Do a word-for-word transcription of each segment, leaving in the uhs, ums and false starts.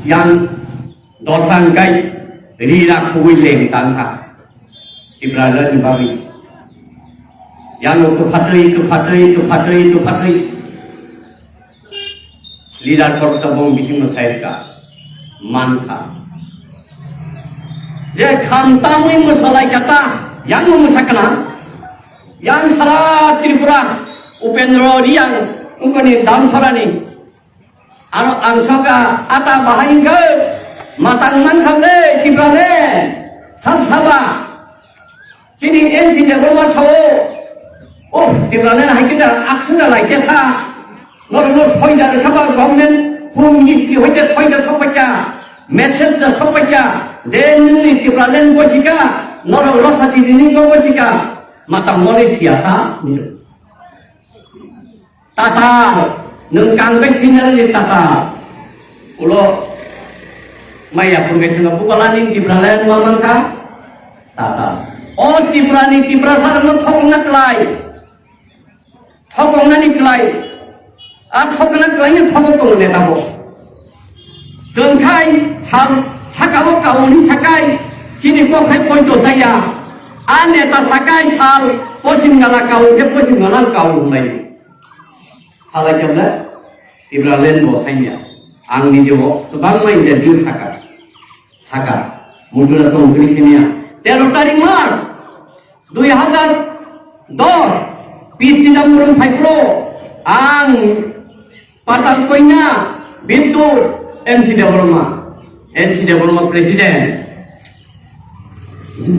Yang dosa hwnkhe ri rakhugwi leng tangkha Tipraland ni bagwi. Yang kwphatwi, kwphatwi, kwphatwi, kwphatwi. Leader kotor bong bisingo sairwkha, mankha. Je kham tamwi mwsalaikha ta, yang mwsakna. Yang sara Tripura, Upendra Reang, wngkoni Damsarani. Aro ang soka ata bahai hwnkhe matang mankha le Tipraland, sab saba. Chini N C Debbarma sao, oh, Tipraland hai kita aksuna lai kesa. Norok no soida kha ba government home ministry hoite soida sokpaikha, message da sokpaikha, je nini Tipraland bosika, norok rosati nini go bosika, matang Malaysia ta. Tatal, nwng kang bai sinai ni tatal. Ulo maya phung bai sino bukala ning Tipraland ma mankha. Tatal. O Tripura ni Tiprasa no thokna klai. Thokna ni klai. A thokna klai ni thokok tong ne tabo. Chwng khai sal sakao kauni sakai chini kok khai poito saya. A neta sakai sal posim gala kau ke posim gala kau lai. Salai kemle Tipraland bo sanya. Ang ni jo to bang mai interview saka. Saka. Mudura tong gri senia. Tero tarik March dui hazar dos, P Chidanbaram phaipro ang Patal Koina, Bittur, N C Debbarma, N C Debbarma President.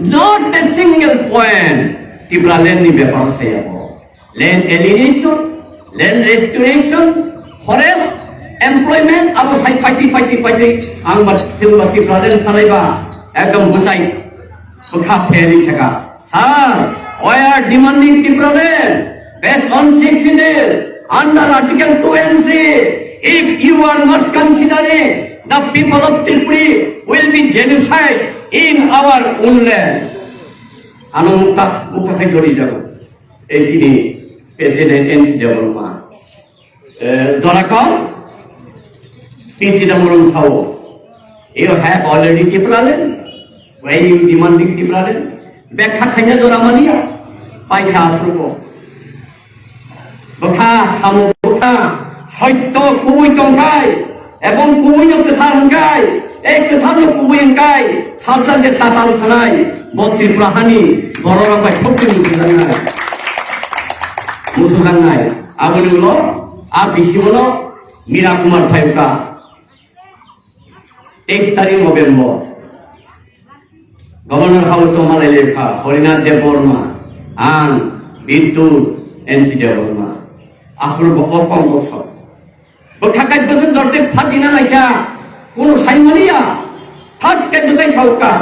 Not a single point Tipraland ni bepar saya bo. Land alienation, land restoration, forest, employment, abo sai paiti, paiti, paiti, ang ba, chwng ba Tipraland salai ba, ekdom bwsai, bwkha pheli saka. Sir, we are demanding Tipraland based on sixth schedule under Article two N C. If you are not considering, the people of Tripuri will be genocide in our own land. Ano mukta, mukta khai jori jago. Ei sini, President N C Debbarma. Eh, Dorakon, P Chidanbaram sao, you have already Tipraland. Why you demanding Tipraland? Bekha khanya jora mania, paikha aprubo. Bwkha, khamo bwkha, soitto kubui tongkhai, ebong kubui no kwthar hwnkhe, ei kwthar no kubui hwnkhe, salsa je tatal sanai, bo Tripura hani, bororok bai thokti musujaknai. Musujaknai. Aboni ulo, a bisi bono, Mira Kumar phaikha, teis tarik November, Governor House o malai lekha, Harinath Debbarma, ang, Bittur, N C Debbarma, aphuru bo o kong bosor. Bwkha kai bwswk jorte phatina laikha, kunu saimaliya, phat kai bwtai sauka.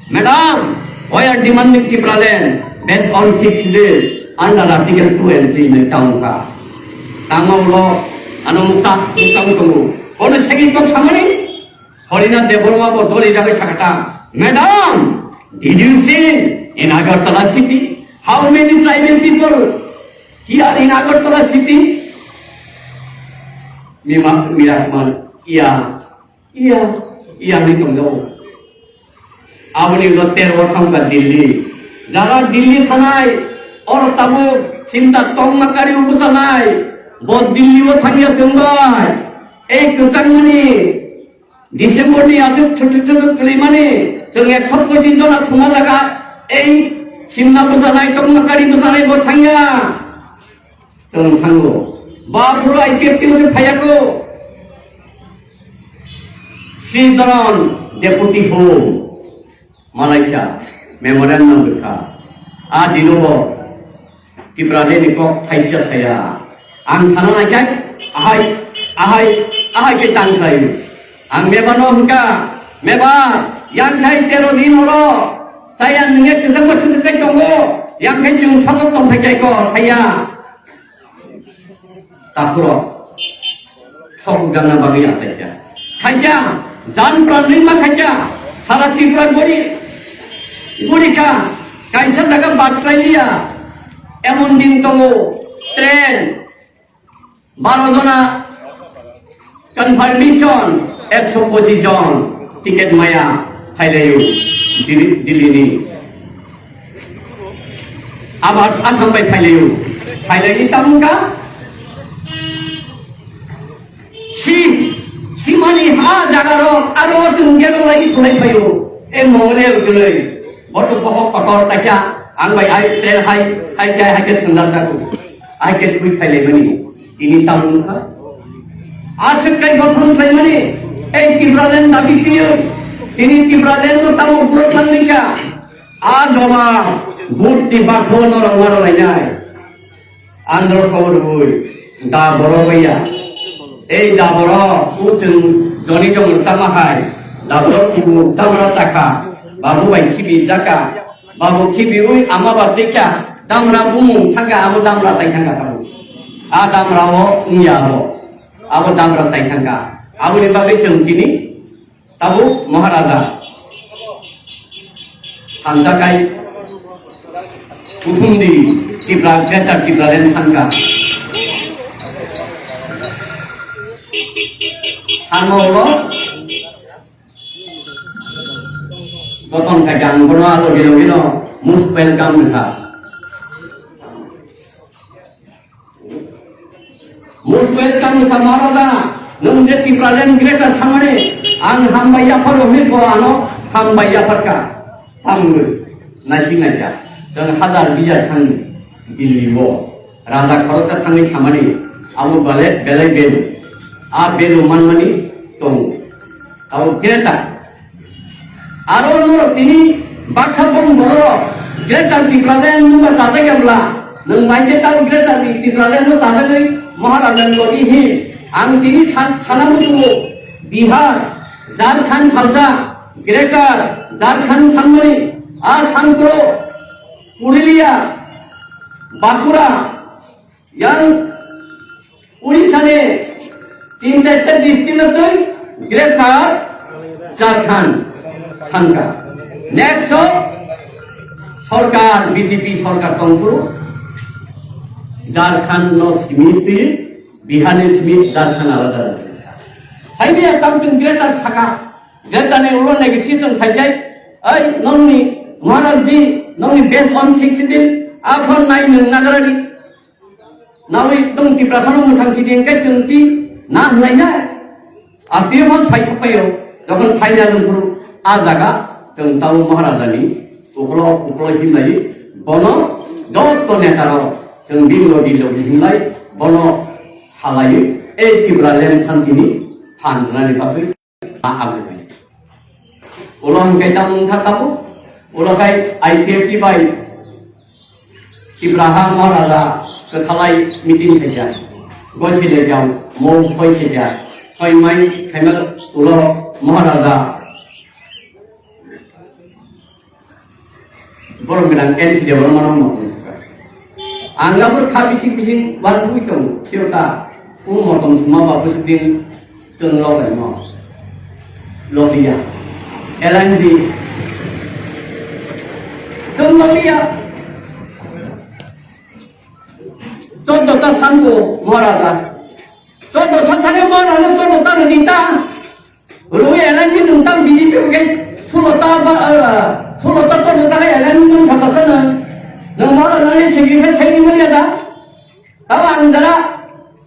Madam, we are demanding Tipraland based on six days under Article two and three ni taunka. Tamo ulo ano mukta mukta mutungu. Kono segi kok samani? Harinath Debbarma bo doli jagai sakata. Madam, did you see in Agartala city how many tribal people here in Agartala city? Mima, Mira Kumar, iya. Iya, iya hinwi tongjago. Aboni ulo tero thangkha Delhi. Jara Delhi thanai, oro tabuk sinta tongma kari o bwchanai. Bo Delhi o thangya chwngbai. Ei kwchangmani December ni aswk chutu chutu kwlwimani chwng ekso pochis jona thuma jaga. Ei simna bwchanai, tongma kari bwchanai bo thangya. Chwng thango. Ba phuru I P F T o se phaiyago. Sri Dharan Deputy Home, Malaika, memorandum rwkha. A dinobo Tipraland ni kok thaisa saya. Ang sana naikai, ahai, ahai, ahai khe tang khlai. Ang meba no hwnkha, meba, yang khai tero din oro, saya nungya kwchangma chutu kai tongo, yang khai chwng thokok tong phai kai ko, saya. Takhurok. Thok gana bagwi ya khaikya. Khaikya, jan pran ringma khaikya. Sara Tripura gori, gori kha. Kaisa jaga bad khlai liya. Emon din tongo, train. Baro jona Confirmation ekso pochis jon ticket maya phailaio Dili-, Dillini. Abar Assam bai phailaio. Phailaini tamungkha si, simani ha jagarok aro chwng gelong lai thulai phaio. E Mongole ujuloi. Boto bohok kotor kaisa ang bai ai tel hai, hai ke, hai ke sundar jago. Hai ke thui phailaimani. Tini tamungkha. Aswk kai gothon khlaimani, ei Tipraland dabi twiwi, tini Tipraland no tamo buro thanglikha. A joma, vote ni bakso no rwngma rwlainai. Andro sor bui, da boro baiya. Ei da boro, u chwng joni jong tama hai. Da boro kubu tamra takha, babu bai khibi jaka. Babu khibi ui ama ba tikha, damra bumung thangka, abo damra tai thangka tabu. A damra o wngya abo. Abo damra tai thangka. Aboni bagwi chwng tini tabu Maharaja. Hamjakai kuthumdi Tipra, Greater Tipraland thangka. Hamo ulo Gothon kha ang bono alo gino gino most welcome wngkha. Most welcome wngkha Maharaja, nwng je Tipraland greater samani ang hambai yapharo hwnwi bo ano hambai yapharkha. Tamni naising naikha. Chwng hazar bijar thangni Delhi o. Raja khoroksa thangwi samani, abo belai, belai belu. A belu manmani tongo. Abo greater. Aro norok tini baksa bong bororok greater Tipraland nungba chajak ya bwla? Nwng bai khe tamo greater Tipraland no chajagwi Maharaja ni logi hi? Ang tini san-, sana muchungo Bihar, Jharkhand salsa, greater Jharkhand sanmani, a Sangkro, Purulia, Bankura, yang Odisha ni tin charta district no twi greater Jharkhand thangka. Next o sorkar, B J P sorkar tongphuru Jharkhand no simi twi, Bihar ni simi Jharkhand alada. Hai ni tamo chwng greater saka, greater ni ulo negotiation khaijai, ai nongni Maharaj ji, nongni base on sixteen, aphor nai nwng nagrani. Nawi tong Tiprasa no mwthang sidi hwnkhe chwng ti na hwnlaina. Abdi phano phai sokpaio, jokhon phaina nungphuru a jaga chwng tamo Maharaja ni uklo uklo himlai bono joto neta rok chwng bini logi logi himlai bono salai ei Tipraland santini phan rwnani bagwi. Ulo hwnkhe tamo wngkha tabuk, ulo khai I P F T bai Tipraha Maharaja kwthalai meeting khaikha, gosi laikha, mou soi khaikha, soi mai khaima ulo Maharaja Borok gwnang N C D borok mano mano wng kha. Ang abo kha bising bising uansugwi tongo. Phiyok ta, o motom suma ba bwswk din chwng logaimo. Logiya. L N D. Chwng logiya. Choddo ta sango Maharaja. Choddo sa thani mo rano choddo ta rwdi ta. Rwi ena ki nung tang B J P ke sulo ta ba, eh, sulo ta choddo ta ena nung thang ka sana. Nung mo rano ni sigi ke thai ni mo ya da. Taba ang dara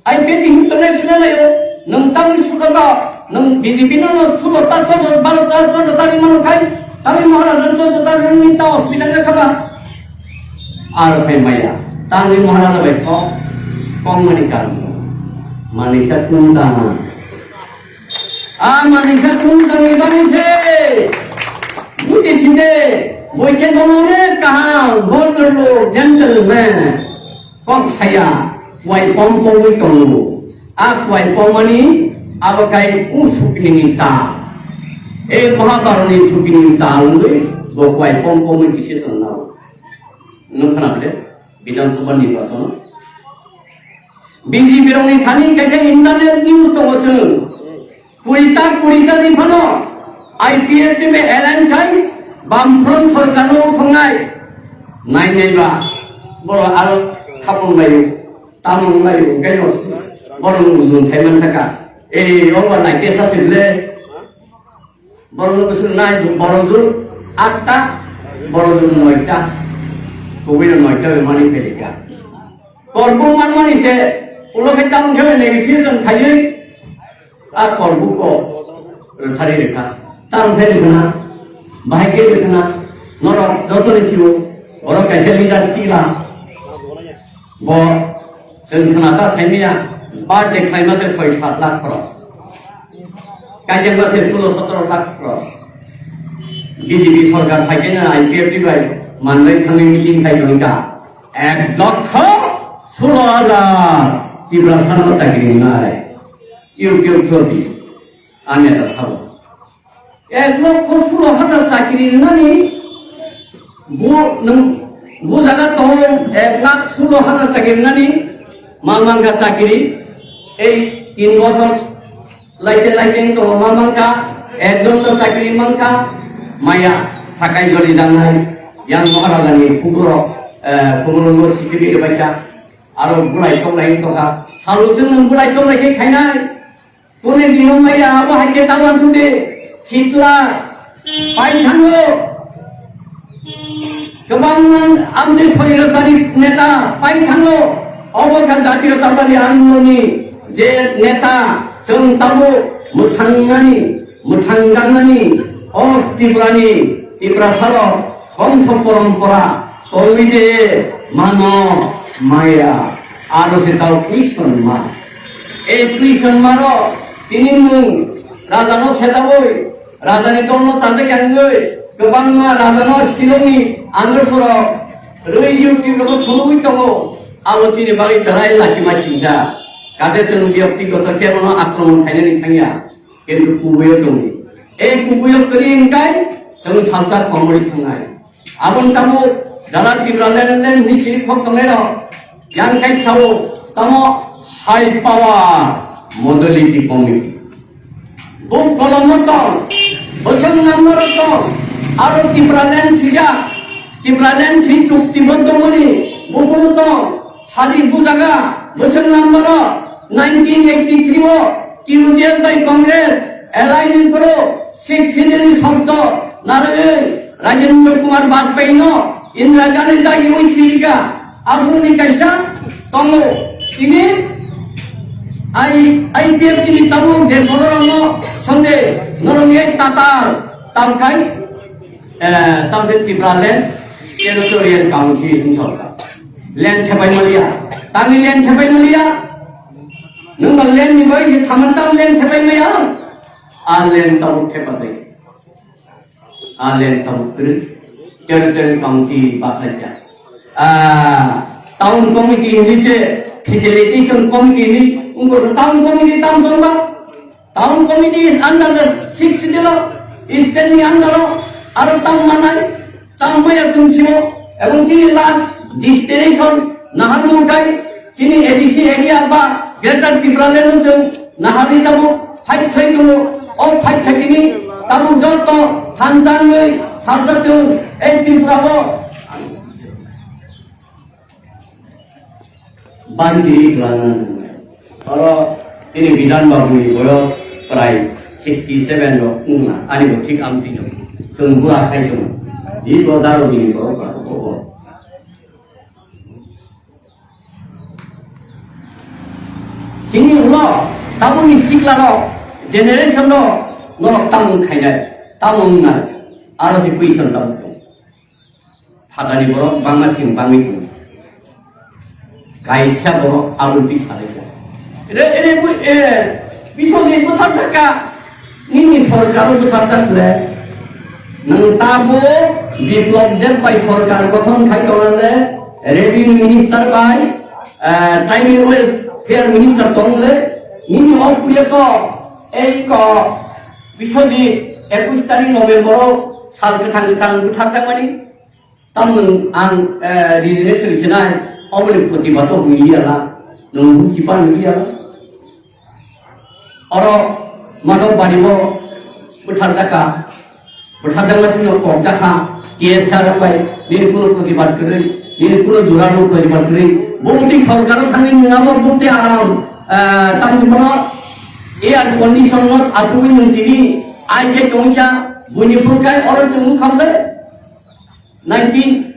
I P F T international ayo. Nung tang sulo ta, nung B J P no, no sulo ta choddo, balo ta choddo ta ni mo khai. Tang mo rano choddo ta ni ta hospital ka ba. Ar khai maya. Tangwi Maharaj bai kok, kok mani karon. Manisa kung dana. A manisa kung dani bani se. Buji sinde, boike bono ne kaham, honorable gentleman. Kok saya, kwai pom pomwi tongo. A kwai pom mani, abo kai u sukini ni ta. E Mahakaroni sukini ni ta ungwi, bo kwai pom pomwi kisi tongo. Nung khna bile, Bidhan Sabha nirbachon. B J P rokni thani kaisa internet news tongo chwng. Kurita, kurita ni phano I P F T bai alliance khai Bamfront sorkar no thongnai. Nai nai ba, boro aro khapang laio, tamung laio, gaino boro nung thai man thaka. Ei, obo naikhe sa sile. Borok no bwswk nai, borok jwk atta, borok jwk noita. Kubui no noita bai mani phaikha. Korbuk manmani se, ulo khe tamung khe negotiation khaiwi, a korbuk ko rwthari rwkha. Tamung khe rwkha, bahai khe rwkha, norok joto ni sio, oro kaisa leader sila. Bo, chwng khna ta saimanya, birthday khlaima se soi sat lakh khorok. Kaijak ma se sulo sotoro lakh khorok. B J P sorkar phaikhe na I P F T bai manbai thangwi meeting khai tongkha. Ek lokho sulo hajar Tiprasano chakri rinai. YouTube chodi. Ani ta sabo. Ek lokho sulo hajar chakri rinani, bu, nwng, bu jaga tongo ek lakh sulo hajar chakri rinani, ma mangkha chakri, ei tin bosor laite laite tongo ma mangkha, ekjon to chakri mangkha, maya sakai joli dangnai, yang Maharajani khuburo, eh, khuburo sitimi rebaikha, aro bulai tongnai tongkha, salo chwng nwng bulai tongnai khe khainai. Kune bini maya abo hai khe tawan thudi, Hitler, pai thango. Kwbangma amtwi soirasari neta pai thango. Obo khe jatiyotabadi andolonni je neta, chwng tabuk mwthangnani, mwthangjaknani, o Tripurani, Tiprasarok bongso porompora tongwi de mano maya, aro se tao question mark. Ei question mark o tini nwng rajano sedaui, rajani dolno tangwi kangwi, kwbangma rajano silongni angosorok rwi YouTube rogo thumui tongo, abo chini bagwi belai lachima singsa. Kate chwng byaktigoto kebono akromon khainani thangya. Kintu kubuio tongdi. Ei kubuio kwrwi wngkai chwng salsa komorwi thangnai. Aboni tabuk jara Tipraland land hwnwi sini khok tongnairok yang khai sao tamo high power modality committee. Buk kolomno tong, bwswk number tong, aro Tipraland sijak, Tipraland si chukti boddo mani bukuno tong, Sadi bujaga, bwswk number o nineteen eighty three o T U D F bai Congress alliance ni phuru Sixth Schedule ni shobdo narwgwi Rajendra Kumar Bajpayee no Indira Gandhi dagiwi sirika. Aboni kaisa tongo. Tini I, I P F T ni tabuk de borok no sonde norok ni tatal tamkai. Eh, tamse Tipraland Territorial Council ni sorkar. Land thepai maliya. Tangwi land thepai maliya. Nwng ba land ni bai se thaman tam land thepai maya. A land tabuk thepa dai. A land tabuk kri. Territorial Council ba khaja. Ah, town committee ni se facilitation committee ni ungko town committee tam tong ba. Town committee is under the sixth schedule, state ni under o, aro tang manai, tang maya chwng sio, ebong chini last destination, naharmung kai, chini A D C area ba Greater Tipraland no chwng naharni tabuk fight khai tongo, o fight khai tini tabuk joto thanjangwi salsa chwng ei Tripura o Banchi Rana. Oro tini Bidhan Babu ni boyos prai sixty seven rok wngna, ani bo thik ang tino. Chwng bura khai tongo. Di bo daro bini borok ba ko bo. Chini ulo tabuk ni sikla rok generation rok norok tamung khainai, tamung wngnai. Aro si question tabuk tong. Phatani borok bangma sing bangwi tong. Kaisa borok aboni twi salaijak. Re, re, bui, e, bisoni bwthar thaka, nini sorkaro bwthar thak le. Nwng tabo Biplab Deb bai sorkar gothon khai tongo le, revenue minister bai, e, tribal welfare minister tong le, nini o puya ko, ei ko, bisoni ekush tarik November o sal kwthang kwthang bwthar thakmani. Tamni ang, eh, rijine sri sinai, oboni protibad o hwnliya la, nwng hwnkipan hwnliya la. Oro Madhab Bari o bwthar jaka, bwthar jakna sino kok jaka, T S R bai, nini kuno protibad kwrwi, nini kuno jura no protibad kwrwi, bumti sorkar o thangwi nwng abo bumti aram, eh, tamni bono Air condition no atugwi nwng tini ai khe tongkha, buini phuru kai oro chwng wngkha bwle. Nineteen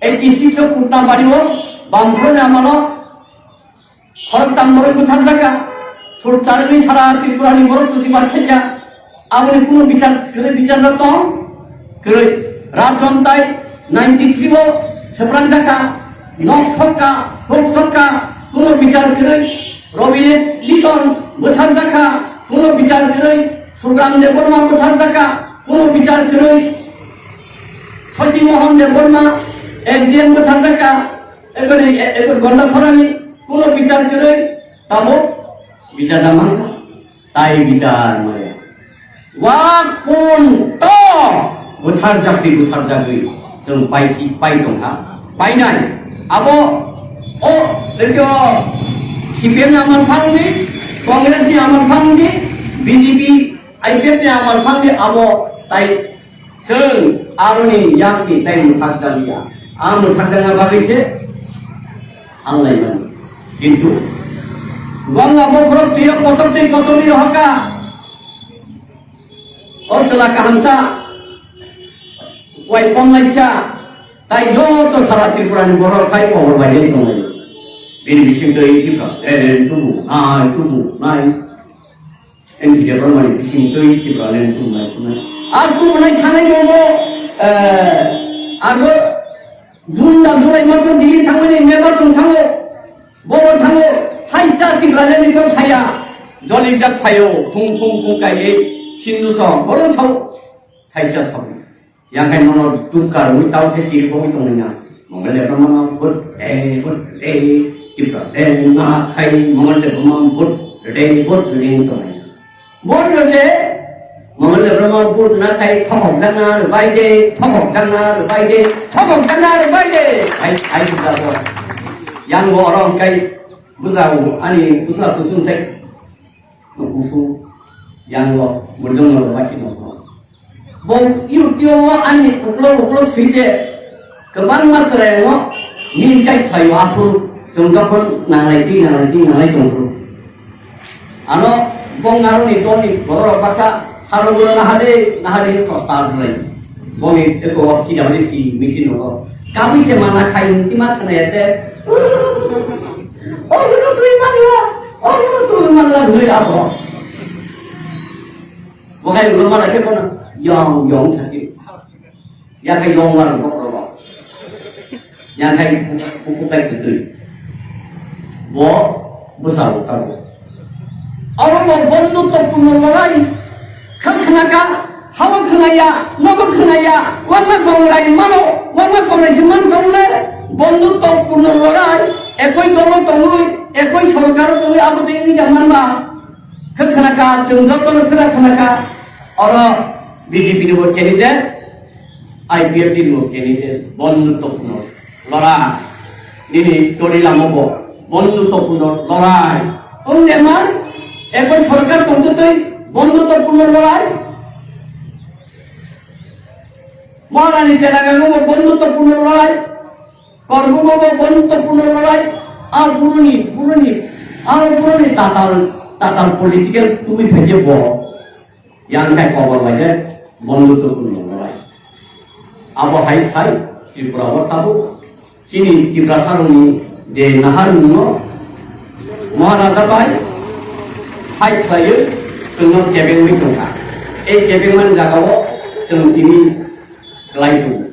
eighty six o Kutnabari o Bamphro ni amalo khoroktham borok bwtharjakha, Surcharni sara Tripura ni borok tuti bar khaikha, aboni kuno bichar kwrwi, bichar da tong kwrwi. Rajon tai ninety three o swprangjak kha, nok sokka, huk sokka, kuno bichar kwrwi. Robile Liton bwtharjak kha, kuno bichar kwrwi. Sugram Debbarma bwtharjak kha, kuno bichar kwrwi. Soti Mohan Debbarma S D M bwtharjak kha, eboni, e-, eboni Gonda Sorani, kuno bichar kwrwi. Tabuk bichar da mankha. Tai bichar maya. Wa kun to bwtharjakti bwtharjagwi chwng paisi pai tongkha. Painai abo o ekyo C P M ni amal phangni, Congress ni amal phangni, B J P, I P F ni amal phangni abo tai Chwng aroni yakni tei mwthakjakya. A mwthakjakna bagwi se hamlaimani. Kintu bangla bokhorok twiyo kotor tei kotorni rohorkha. O chwla kahamsa wai pomlaisa tai joto sara Tripurani borok khai kobor bai tonglaio. Bini bisingtwi Tipra, eh, tubu, nai, tubu, nai. N T Debbarmani bising twi Tipraland tumnai tumnai. Ar tumnai thanai bo bo, eh, ago June da July maso Delhi thangmani member chwng thango. Bo bo thango. Thaisa Tipraland ni kok saya. Dolik jak phaio. Thung thung thung kai ei Sindhu so. Bolong sao. Thaisa sao. Yang khai mono tukar wi tau khe chiri kogwi tongwi na. Mongol de mama but de but de. Tipra de na khai mongol de mama but de but de tongwi na. But de mongol de mama but na khai thokok jana bai de, thokok jana bai de, thokok jana bai de. Ai ai da bo. Yang bo orang kai bujau ani kusla kusung thai. Kusu yang lo mudung lo laki no. Bo YouTube o ani uklok uklok sise kwbangma chwrairokno nini kai khlaio aphuru chwng jokhon nanglai di, nanglai di, nanglai tongphuru. Ano bong naroni dolni bororok baksa salo boro nahade, nahade hino prostar rwlai. Boni eko C W C meeting rogo. Kabi se mana khai hinti ma khna ete. O hino tui mangla, o hino tui mangla hwnwi abo. Bo khai ulo mana khe bono yong yong sakhe. Ya khai yong mano bokhorogo. Ya khai buku kai kwtwi. Bo bwsa bo kabo. Abo bo bondhutto purno lorai. Kha khna ka, hao khna ya, nogo khna ya, wangma kongrai mano, wangma kongrai se man tongle, bondhutto purno lorai, ekoi dolo tongwi, ekoi sorkaro tongwi, abo tei wngya manba. Khe khna ka, chwng jotono khna khna ka, oro B J P ni bo candidate, I P F T ni bo candidate, bondhutto purno lorai. Nini tori lama bo, bondhutto purno lorai. Tong de man, ekoi sorkar tong tei bondhutto purno lorai. Maharani Chenagago bo bondhutto purno lorai. Korbugo bo bondhutto purno lorai. A buruni, buruni, a buruni tatal, tatal political tumi phaje bo. Yang khai kobor bai je bondhutto purno lorai. Abo hai sai Tripura o tabuk chini Tiprasa rokni je nahar nungno Maharaja bai hai khlaiwi chwngno kebengwi tongkha. Ei kebengmani jagao chwng tini kwlai tongo.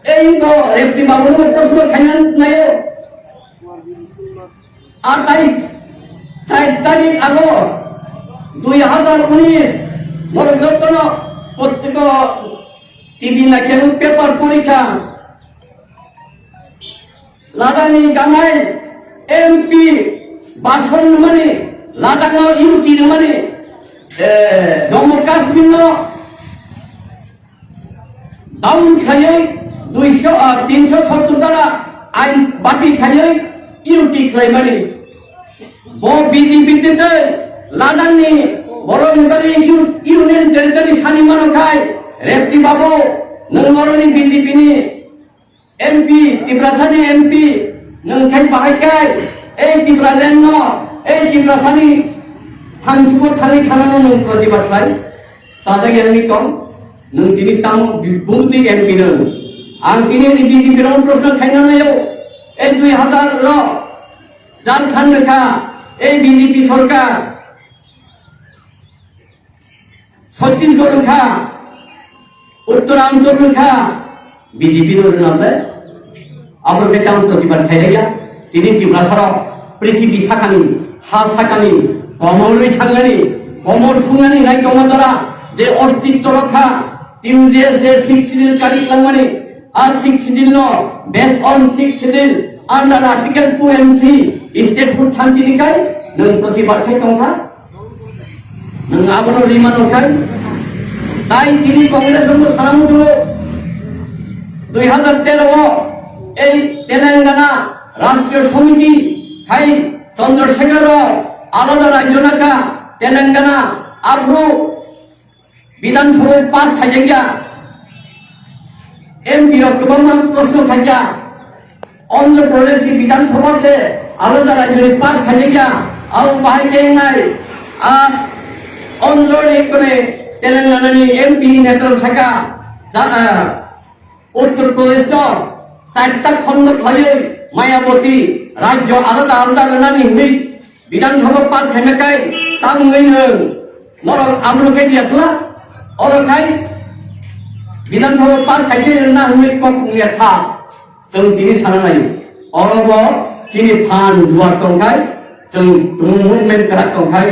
Ei bo Repti Babu no proshno khaina naio. Atai char tarik August dui hazar unis, norok jotono potrika T V naikhe paper porikha. Ladakh ni gamai M P bhasan rwmani, Ladakh no U T rwmani, eh, Jammu Kashmir no down khaiwi duiso, ah, tinso sottor dara ain batil khaiwi U T khlaimani. Bo B J P tei Ladakh ni borok ni bagwi U-, Union Territory sani mano khai Repti Babu nwng oroni B J P ni M P, Tiprasa ni M P, nwng khai bahai kai, ei Tipraland no, ei Tiprasa ni Thangsugo thani thanano nwng protibad khlai, chajak yang ni tong, nwng tini tamo bumtwi M P nwng. Ang tini ni B J P rok proshno khaina nayo, e dui hazar rok Jharkhand kha, e B J P sorkar, Chhattisgarh kha, Uttoranchal kha, B J P no rwnamle, abo khe tamo protibad khailaiya. Tini Tiprasarok prithibi sakani, ha sakani, komorwi thangani, komor sungnani nai tongma jora, je ostitto rokha, T U J S je sixth schedule kari langmani, a sixth schedule no, based on sixth schedule, under article two and three, statehood thanchini kai, nwng protibad khai tongkha. Nwng abono rima nokthai. Tai tini Congress rokno sana muchungo. Dui hazar tero o ei Telangana Rashtriya Samiti khai Chandrasekhar Rao alada rajyo nakha Telangana aphuru Bidhan Sabha pass khaijakya. M P rok kwbangma proshno khaikha. Andhra Pradesh ni Bidhan Sabha se alada rajyo ni pass khaijak ya, abo bahai khe wngnai. A Andhra ni kore Telangana ni M P ni netro saka, ja-, ah, Uttar Pradesh no charta khondo khlaiwi Mayawati rajyo alada alada rwnani hwnwi Bidhan Sabha pass khaina kai tamo wngwi nwng norok amlo khe diasla oro khai Bidhan Sabha pass khaise na hwnwi kok wngya kha. Chwng tini sana nai, oro bo chini phan juar tongkhai, chwng tumung movement kwrak tongkhai,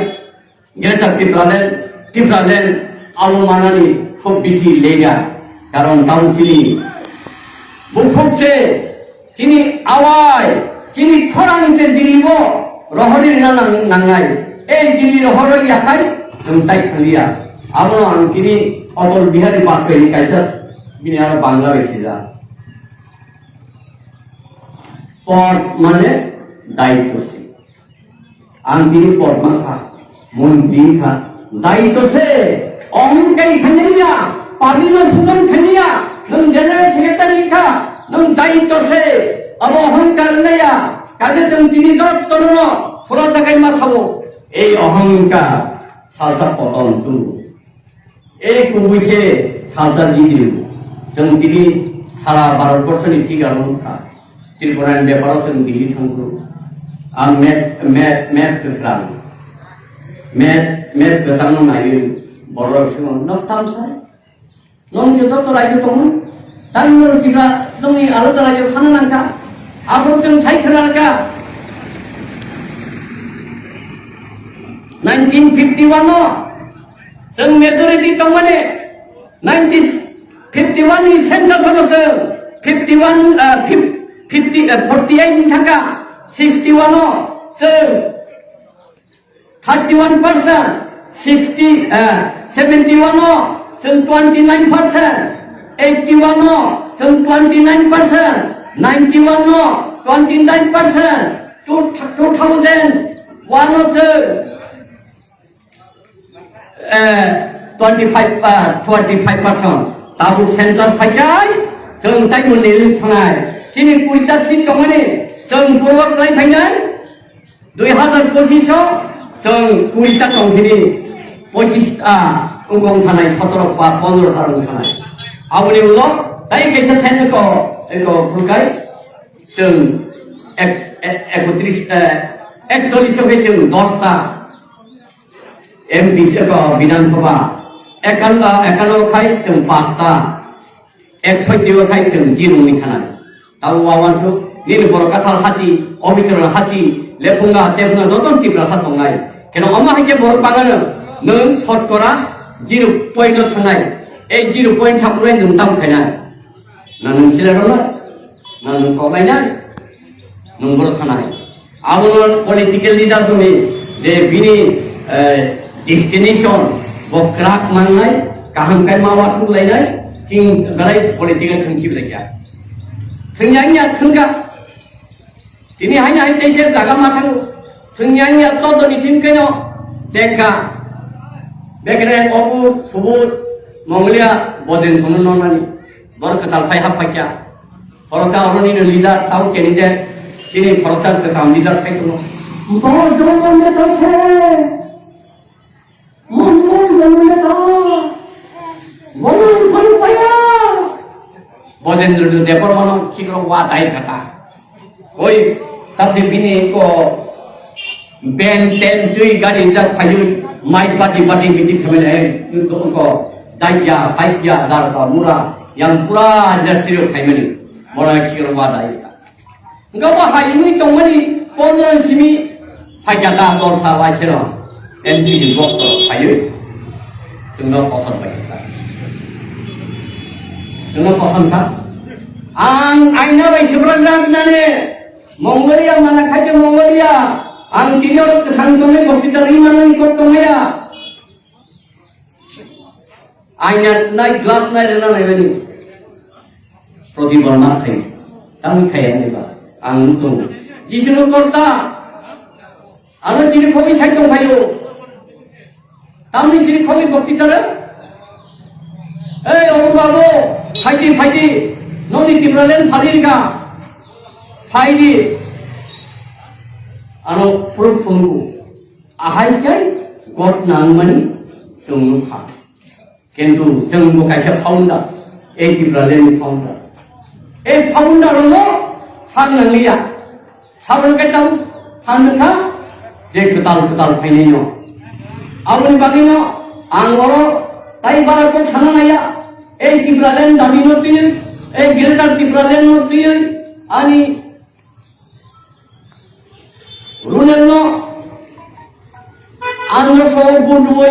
Greater Tipraland, Tipraland abo manani khub bisi lega, karon tamo chini bukhuk se, chini awai, chini khorang se Delhi bo rohori rina nang-, nangnai, ei Delhi rohoro yakhai chwng tai thanglia, abono ang tini Atal Bihari Vajpayee ni kaisa bini aro Bangla bai sijak. Pod mane daitto se. Ang tini pod mankha, montri wngkha, daitto se. Ohongkai khainai ya, party no sudan khainai ya, nwng general secretary wngkha, nwng daitto se. Abo ohongkar wngnai ya, kaje chwng tini jotto no phura jagai ma sabo. Ei ohongkar salsa poton tu. Ei kubui se salsa gidri. Chwng tini sara Bharat borso ni figure wngkha. Tripura ni beparo chwng Delhi thangkhu. Ang map, map, map kwchang. Map, map kwchang no naiwi borok se nok tamsa. Nong se joto raijyo tongo. Tangwi Tripura nongni alada raijyo sana nangkha. Abo chwng sai khna nangkha. Nineteen fifty-one no Chwng majority tongmani nineteen fifty-one ni census o chwng fifty-one, ah, fif-, fifty, ah, forty-eight ni thangkha, sixty-one o chwng thirty-one percent, sixty, ah, seventy-one o chwng twenty-nine percent, eighty-one o chwng twenty-nine percent, ninety-one o twenty-nine percent, two, two thousand one o chwng Eh, twenty-five, ah, twenty-five percent. Tabuk census phaikai, chwng taibo nil thanai. Chini kurita seat tongmani, chwng purbo kwlai phainai. Dui hazar pochish o, chwng kurita tongphini, pochish ta wngkha thanai, sotoro ba pondro ta wngkha thanai. Aboni ulo, tai kaisa census ko, eko phulkai, chwng ek-, ek-, ekotris, eh, ekchollish o khe chwng dos ta. M P se ko Bidhan Sabha, ekanno, ekanno khai chwng pasta, eksotti o khai chwng zero wngwi thanai. Tamo wawansuk, nini borok kathal hati, obichoro hati, lephunga, tephunga, joto Tiprasa tongnai. Keno omo hai khe borok bagano nwng sotkora zero point o thangnai. Ei zero point thapnai nwng tamo khainai. Na nwng sila rwla? Na nwng koklainai? Nwng boro thanai. Abono political leader songni je bini, eh, destination bo kwrak mannai, kaham kai ma wathuk lainai, chwng belai political thwngsi belai kha. Thwngya wngya thwngkha. Tini haino hai teisa jaga ma thango. Thwngya wngya choddo ni simi keno chekha. Bekre obu subut Mongolia boden sono nonani. Bor kwtal phai hap paikya. Khoroksa oro nini leader tau keni je chini khoroksa kwtal leader sai tongo. Bo jono neta se. Mongol Debbarmano khani paya. Bojendra Debbarmano khikrok wa dai kha ta. Oi, tate bini ko ben ten twi gari jak phaiwi mai pati pati meeting khamene, ko daiya, paikya, darba, mura, yang pura industry rok khaimani. Bono khikrok wa dai kha. Hingke bo hai wngwi tongmani pondro ni simi phaikha ta dorsa bai kheno M P ni bokto phaiwi chwngno koson bai kha. Chwngno koson kha. Ang aina bai Subhadraj nani Mongolia mana khaide Mongolia. Ang tini oro kwthang tongwi bokti ta ri manani kok tongmaya. Aina nai glass nai rwna nai bani. Proti Borma khai. Tang khai ani ba. Ang nung tongo. Jisu no korta. Ano chini khogwi sai tong phaio. Tamni chini khogwi bokti tara. Ei, Obu babu, phaidi, phaidi. Noni Tipraland phali rika. Phaidi. Ano proof phunukgo. Ahai khe God nangmani chwng nukha. Kintu chwng bo kaisa founder, ei Tipraland ni founder. Ei founder no sak nangliya. Saboni khe tamo phan nukha je kwtal kwtal phainai no. Aboni bagwi no ang oro tai bara kok sana naiya. Ei Tipraland dabi no twiwi, ei Greater Tipraland no twiwi ani Runelno ano so bundui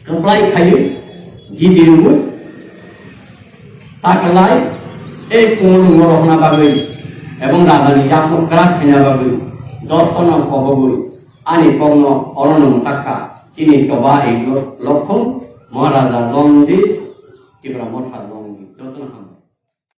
kaplai khai jidi rubui taklai e kunu ngorokna bagwi ebong rajani yakno krak khaina bagwi dottono kobogwi ani kokno orono mutakha chini toba e lokho Maharaja Longdi Tipra Motha Longdi dottono ham.